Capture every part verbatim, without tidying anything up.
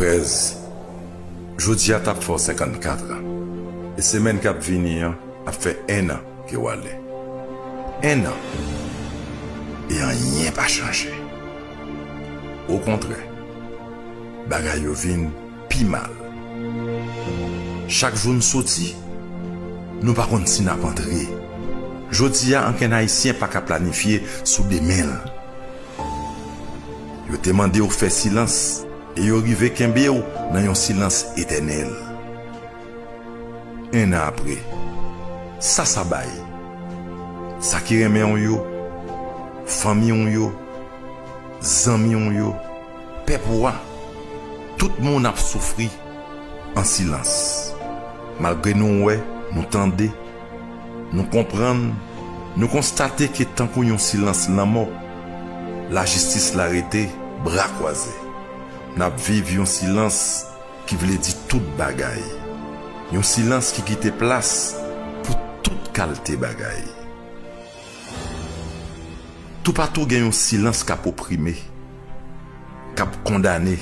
Prez, jodi a t ap fè w senkannkat an. E semèn k ap vini an ap fè enn an ke w ale. Enn an. E anyen pa chanje. Okontrè, bagay yo vin pi mal. Chak jou n soti, nou pa konn si n ap antre. Jodi a, ankenn Ayisyen pa ka planifye sou demen l. Yo te mande w fè silans, e yo rive kenbe w nan yon silans etènèl. Enn an apre, sa sa bay? Sa ki renmen w yo, fanmi w yo, zanmi w yo, pèp ou a, tout moun ap soufri an silans. Malgre nou wè, nou tande, nou konprann, nou konstate ke tankou yon silans lanmò, lajistis la rete bra kwaze. N ap viv yon silans ki vle di tout bagay. Yon silans ki kite plas pou tout kalte bagay. Toupatou gen yon silans k ap oprime, k ap kondane,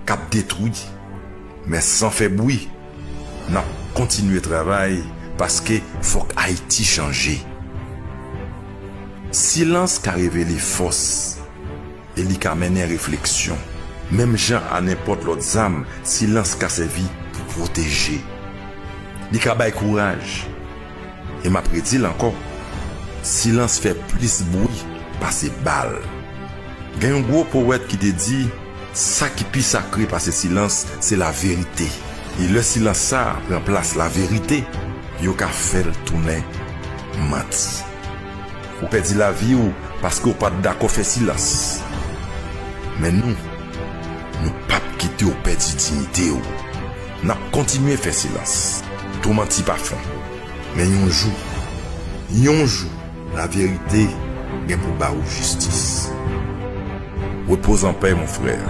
k ap detwi. Men san fè bri, n ap kontinye travay paske fòk Ayiti chanje. Silans ka revele fòs e li ka mennen refleksyon. Menm jan a nenpòt lòt zam, silans ka sèvi pou pwoteje. Li ka bay kouraj. E m ap redi l ankò, silans fè plis bri pase bal. Gen yon gwo powèt ki te di, sa ki pi sakre pase silans, se laverite. E lè silans sa a pran plas laverite, yo ka fè l tounen manti. Ou pèdi lavi w paske w pa t dakò fè silans. Men nou, nou p ap kite w pèdi diyite w. N ap kontinye fè silans. Tou manti pa fon. Men yon jou, yon jou, laverite gen pou ba ou jistis. Repose en paix, mon frère.